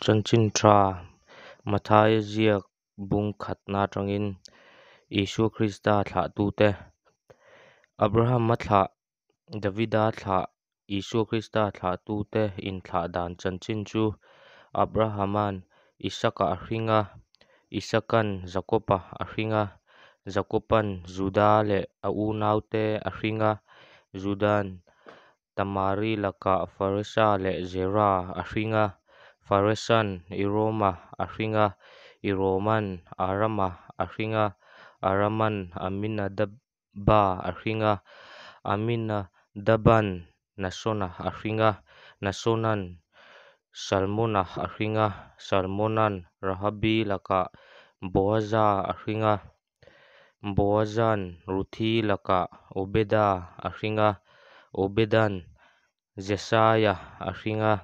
Chanchin Tha Mathaia ziak bung khatna atangin Isua Krista thlahtute, Abrahama thlah, Davida thlah, Isua Krista thlahtute inthlah dan chanchin chu Abrahama'n Isaka a hring a, Isaka'n Jakoba a hring a, Jakoba'n Juda leh a unaute a hring a, Juda'n Tamari lakah Faresa leh Zera a hring a, Faresa'n Iroma a hring a, Iroma'n Arama a hring a, Arama'n Aminadaba a hring a, Aminadaba'n Nasona a hring a, Nasona'n Salmona a hring a, Salmona'n Rahabi lakah Boaza a hring a, Boaza'n Ruthi lakah Obeda a hring a, Obeda'n Jesaia a hring a,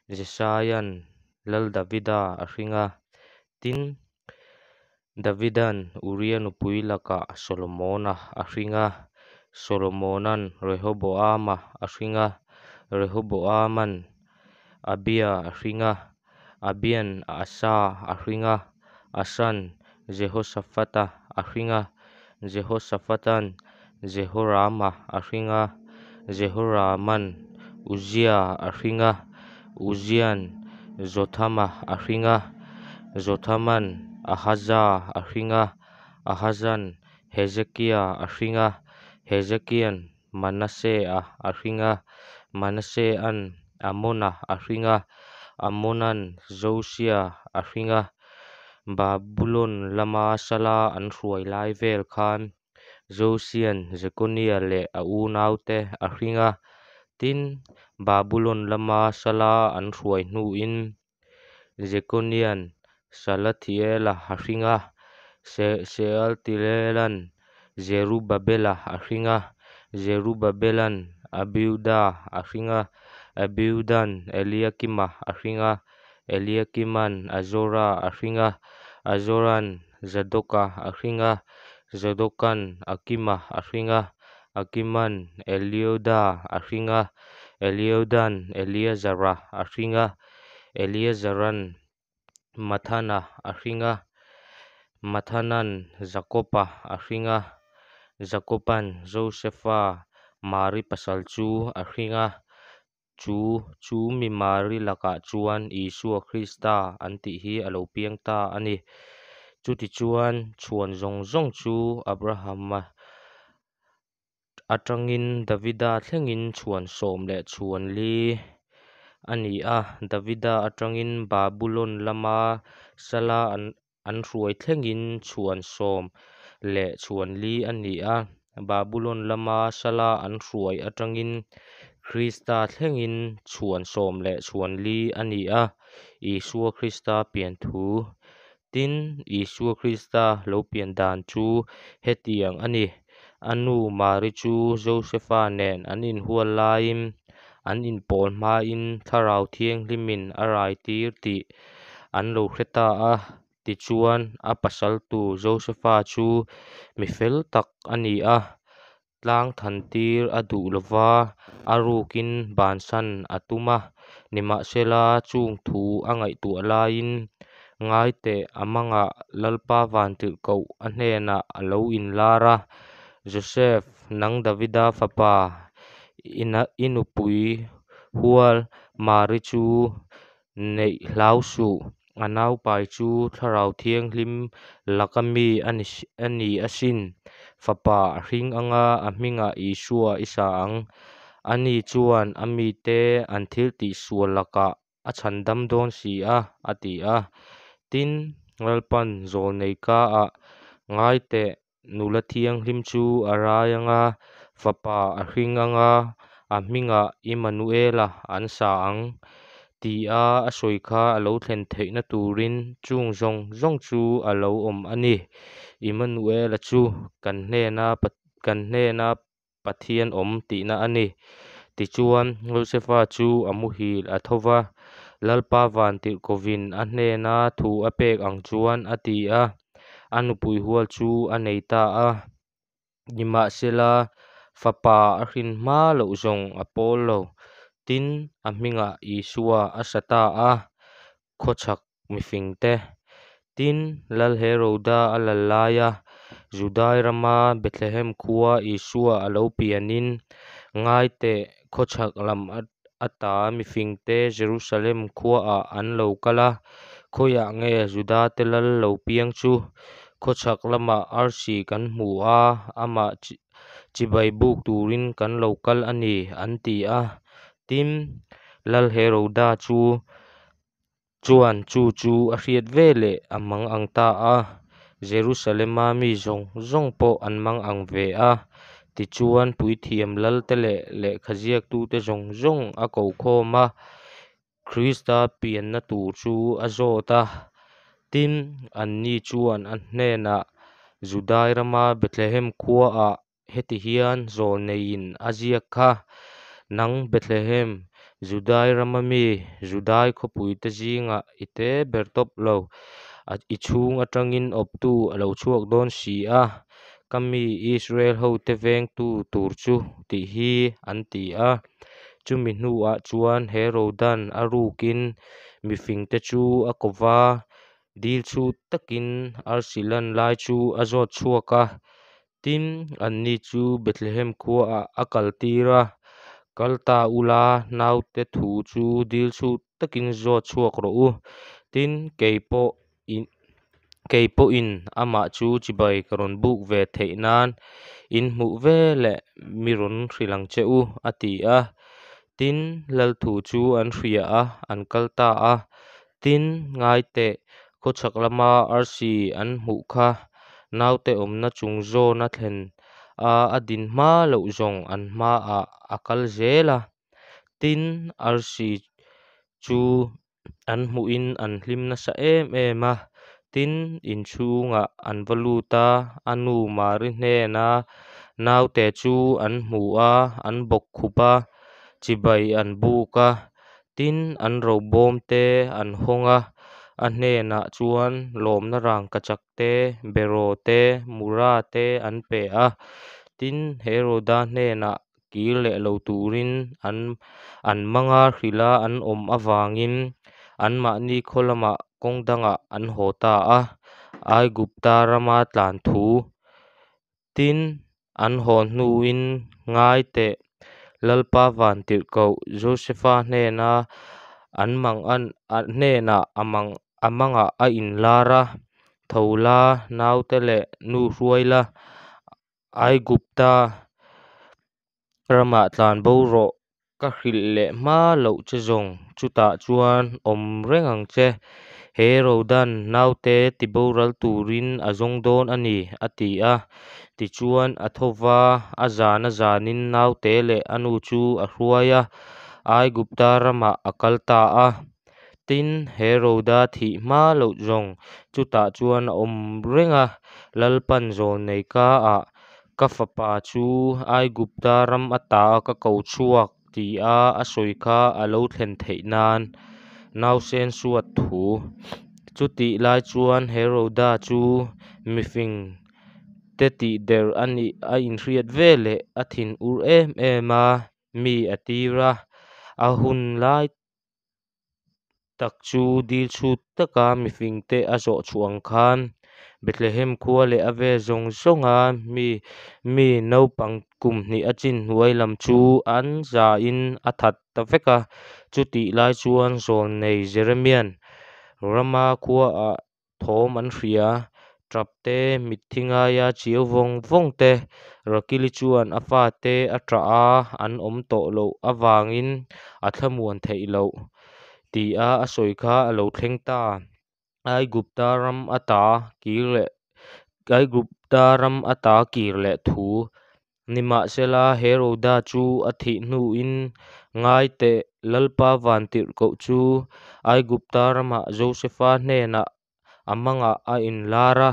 Jesaia'n Lal Davida a hring a. Tin, Davida'n Uria nupui lakah Solomona a hring a, Solomona'n Rehoboama a hring a, Rehoboama'n Abia a hring a, Abia'n Asa a hring a, Asa'n Jehosaphata a hring a, Jehosaphata'n Jehorama a hring a, Jehoraman Uzia a hring a, Uzia'n Jothama a hring a, Jothama'n Ahaza a hring a, Ahaza'n Hezekia a hring a, Hezekia'n Manasea a hring a, Manasea'n Amona a hring a, Amona'n Josia a hring a. Babulon lama sala an hruai lai vel khan Josia'n Jekonia leh a unaute a hring a. Tin, Babulon lama sala an hruai hnuin Jekonia'n Salathiela a hring a, Sealtiela'n Zerubabela a hring a, Zerubabela'n Abiuda a hring a, Abiuda'n Eliakima a hring a, Eliakima'n Azora a hring a, Azora'n Zadoka a hring a, Zadoka'n Akima a hring a, Akima'n Eliuda a hring a, Eliuda'n Eleazara a hring a, Eleazara'n Mathana a hring a, Mathana'n Jakoba a hring a, Jakoba'n Josefa, Mari pasal chu a hring a, Chu chu mi Mari lakah chuan Isua Krista an tih hi a lo piang ta a ni. Chutichuan, chhuan zawng zawng chu Abrahama atangin Davida thlengin chhuan sawm leh chhuan li a ni a, Davida atangin Babulon lama sala an hruai thlengin chhuan sawm leh chhuan li a ni a, Babulon lama sala an hruai atangin Krista thlengin chhuan sawm leh chhuan li a ni a, Isua Krista pian thu. Tin, Isua Krista lo pian dan chu hetiang a ni, A nu Mari chu Josefa nen an inhual laiin an inpawl hmain Thlarau Thianghlimin a raitir tih an lo hre ta a. Tichuan, a pasal tur Josefa chu mi fel tak a ni a, tlang thantir a duh lo va, a rukin bansan a tum a. Nimahsela, chung thu a ngaihtuah laiin, Ngai teh, a mangah Lalpa Vantirhkoh a hnenah a lo inlar a, Josef, nang Davida fapa, i nupui hual Mari chu neih hlau suh, a naupai chu Thlarau Thianghlim laka mi a ni asin, fapa a hring anga a hmingah Isua i sa ang, ani chuan a mite an thiltih sual lakah a chhandam dawn si a, a ti a. Tin, Lalpan zawlnei kaah, Ngai teh, nula thianghlim chu a rai anga, fapa a hring anga, a hmingah Immanuela an sa ang, tia a sawi kha a lo thlen theihna turin chung zawng zawng chu a lo awm a ni. Immanuela chu kan hnena kan hnena Pathian awm tihna a ni. Tichuan, Josefa chu a muhil a tho va, Lalpa vantirhkovin a hnena thu a pek ang chuan a ti a, a nupui hual chu a nei ta a. Nimahsela, fapa a hrin hma loh zawng a pawl lo. Tin, a hmingah Isua a sa ta a. Khawchhak mifingte. Tin, Lal Heroda a lal laia Judai rama Bethlehem khuaa Isua a lo pianin, ngai teh, khawchhak lam ata mifingte Jerusalem khuaah an lo kal a, Khawiah nge Judate lal lo piang chu? Khawchhak lamah arsi kan hmu a, amah chibai buk turin kan lo kal a ni, an ti a. Tin, Lal Heroda chu chuan chu chu a hriat veleh a mangang ta a, Jerusalema mi zawng zawng pawh an mangang ve a. Tichuan, puithiam lalte leh lehkhaziaktute zawng zawng a ko khawm a, Krista pianna tur chu a zawt a. Tin, anni chuan a hnenah, Judai rama Bethlehem khuaah heti hian zawlneiin a ziak kha, Nang Bethlehem, Judai rama mi, Judai khawpuite zingah i te ber tawp lo, i chhung atangin awptu a lo chhuak dawn si a, ka mi Israel hote vengtu tur chu, tih hi, an ti a. Chumi hnuah chuan Herodan a rukin mifingte chu a ko va, dilchhut takin arsi lan lai chu a zawt chhuak a. Tin, anni chu Bethlehem khuaah a kaltir a, Kal ta ula, naute thu chu dilchhut takin zawt chhuak rawh u. Tin, kei pawh kei pawhin amah chu chibai ka rawn buk ve theih nan in hmuh veleh mi rawn hrilh ang che u, a ti a. Tin, lal thu chu an hria a, an kal ta a. Tin, ngai teh, khawchhak lama arsi an hmuh kha naute awmna chung zawn a thlen a, a din hma loh zawng an hmaah a kal zel a. Tin, arsi chu an hmuhin an hlim nasa em em a. Tin, in chhungah an va lut a, a nu Mari hnena naute chu an hmu a, an bawkkhup a, chibai an buk a. Tin, an robawmte an hawng a, a hnenah chuan lawmna rangkachak te, beraw te, mura te an pe a. Tin, Heroda hnenah kir leh lo turin an an manga hrilha an awm avangin anmahni khaw lamah kawng dangah an haw ta a, Aigupta rama tlan thu. Tin, an haw hnuin ngai teh, Lalpa vantirhkoh Josefa hnena an mangan hnenah a mang a mangah a inlar a, Tho la, naute leh nu hruai la, Aigupta ramah tlan bo rawh, ka hrilh leh hma loh che zawng, chutah chuan awm reng ang che. Herodan naute tiboral turin a zawng dawn a ni, a ti a. Tichuan a tho va, a zan a zanin naute leh a nu chu a hruai a, Aigupta ramah a kal ta a. Tin, Heroda thih hma loh zawng chutah chuan a awm reng a, Lalpan zawlnei kaah, Ka fapa chu Aigupta ram ata ka ko chhuak, tia a sawi kha a lo thlen theih nan. Nausen suat thu. Chutih lai chuan Heroda chu mifing te tihder a nih a inhriat veleh a thinur em em a, mi a tir a, a hun lai tak chu dilchhut taka mifingte a zawh chhuah ang khan Bethlehem khua leh a vel zawng zawnga mi mi naupang kum hnih a chin hnuai lam chu an zain a that ta vek a. Chutih lai chuan zawlnei Jeremian Rama khuaah thawm an hria, tap te, mitthi ngaia chiau vawng vawng te, Rakili chuan a fate a ṭah a, an awm tawh loh avangin a thlamuan theih loh, tia a sawi kha a lo thleng ta. Aigupta ram ata kir leh Aigupta ram ata kir leh thu. Nimahsela, Heroda chu a thih hnuin, Ngai teh, Lalpa vantirhkoh chu Aigupta ramah Josefa hnenah a mangah a inlar a,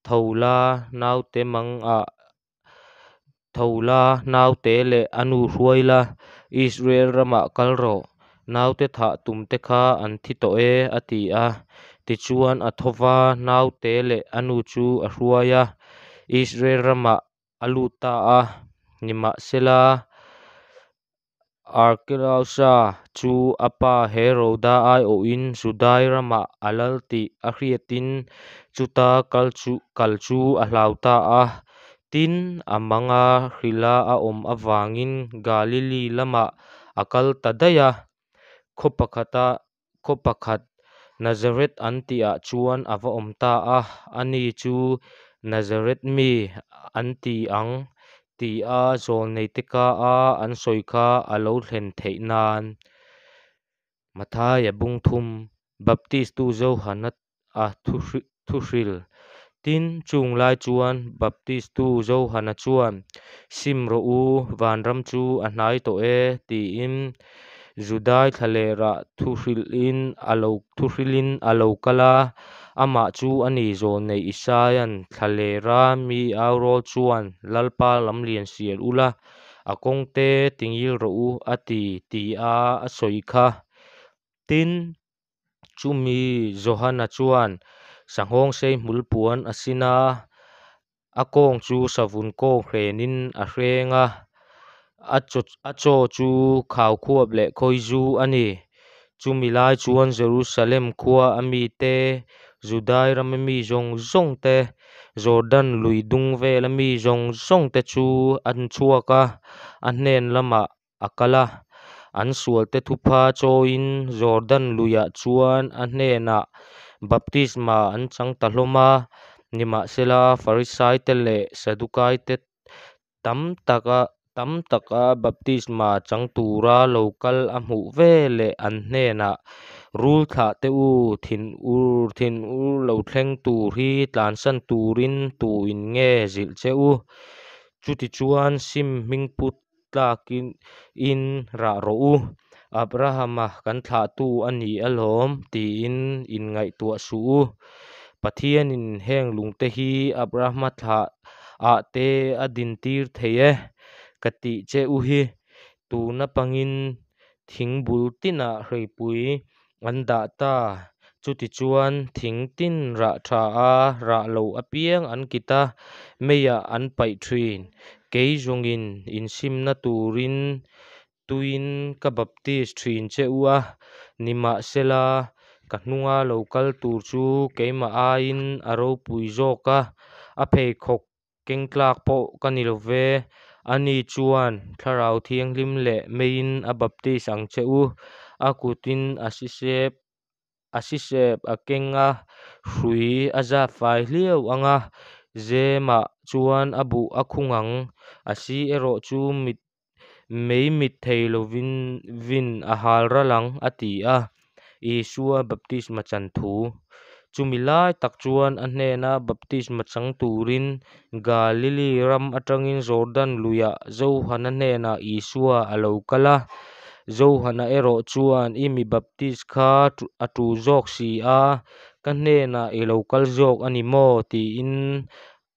Tho la, naute mangah Tho la, naute leh a nu hruai la, Israel ramah kal rawh. Naute thah tumte kha an thi tawh e, a ti a. Tichuan a tho va, naute leh a nu chu a hruai a, Israel ramah a lut ta a. Nimahsela, Arkelausa chu a pa Heroda aiawhin Judai ramah a lal tih a hriatin chuta kal chu kal chu a hlau ta a. Tin, a manga hrilha a awm avangin Galili lamah a kal ta daih a. Khaw pakhata khaw pakhat Nazareth an tihah chuan a va awm ta a. Ani chu Nazareth mi an ti ang tia zawlneite ka-a an sawi kha a lo thlen theih nan. Mathaia bung thum, Baptistu Johana a thuhril. Tin, chung lai chuan Baptistu Johana chuan, Sim rawh u, vanram chu a hnai tawh e, tiin Judai thlalerah thuhrilhin a lo thuhrilin a lo kal a. Amah chu a ni, zawlnei Isaia'n thlalera mi aurawl chuan, Lalpa lamlian sial ula, a kawngte tingil rawh u, a ti, tia a sawi kha. Tin, chumi Johana chuan sanghawngsei hmul puan a sin a, a kawng chu savun kawng hrenin a hreng a, a chaw a chaw chu khaukhuap leh khawizu a ni. Chumi lai chuan Jerusalem khua a mite, Judai rama mi zawng zawng te, Jordan lui dung vela mi zawng zawng te chu an chhuak a, a hnen lamah a kal a. An sualte thupha chawiin Jordan luiah chuan a hnenah baptisma an chang ta hlawm a. Nimahsela, Farisaite leh Sadukaite tam taka tam taka baptisma chang tura lo kal a hmuh veleh an hnenah, Rul thlah teh u, thinur thinur lo thleng tur hi tlansan turin tuin nge zilh che u? Chutichuan sim hmingpu tlakin in rah rawh u. Abrahama kan thlahtu a ni alawm tiin inngaihtuah suh u. Pathianin heng lungte hi Abrahama thlah ah te a dintir thei e, ka tih che u hi. Tuna pangin thing bul tinah hreipui an dah ta, chutichuan thing tin rah tha a rah lo apiang an kit a, meiah an paih thin. Kei zawngin insimna turin tuiin ka baptis thin che u a, nimahsela ka hnunga lo kal tur chu keimah aiin a ropui zawk a, a pheikhawk keng tlak pawh ka ni lo ve. Ani chuan Thlarau Thianghlim leh meiin a baptis ang che u. A kutin a sisep a sisep a keng a, hrui a zat fai hliau ang a, zemah chuan a buh a khung ang. A si erawh chu mit mei mit thei lovin vin a hal ral ang, a ti a. Isua baptisma chan thu. Chumi lai tak chuan a hnena baptisma chang turin Galili ram atangin Jordan luiah Johana hnenah Isua a lo kal a. Johana erawh chuan, I mi baptis kha a tul zawk si a, ka hnenah i lo kal zawk a ni maw? tiin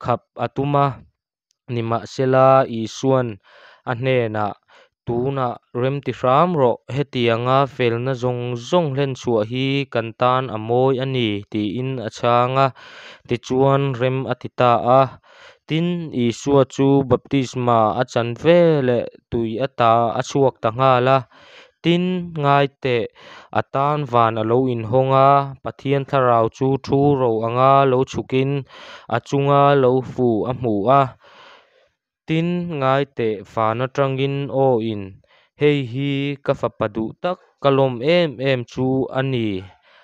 khap a tum a. Nimahsela, Isua'n a hnenah, Tunah remti hram rawh, hetianga felna zawng zawng hlenchhuah hi kan tan a mawi a ni, tiin a chhang a. Tichuan, rem a ti ta a. Tin, Isua chu baptisma a chan veleh tui ata a chhuak ta nghal a. Tin, ngai teh, a tan van a lo inhawng a, Pathian Thlarau chu thu ro anga lo chhukin a chunga lo fu a hmu a. Tin, ngai teh, van atangin awin, Hei hi ka Fapa duh tak, ka lawm em em chu a ni,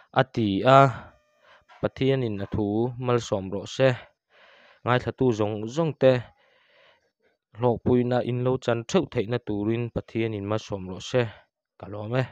a ti a. Pathianin a thu malsawm rawh se. Ngaithlatu zawng zawng te hlawkpuina in lo chan theuh theihna turin Pathianin malsawm rawh se. Ka lawm e.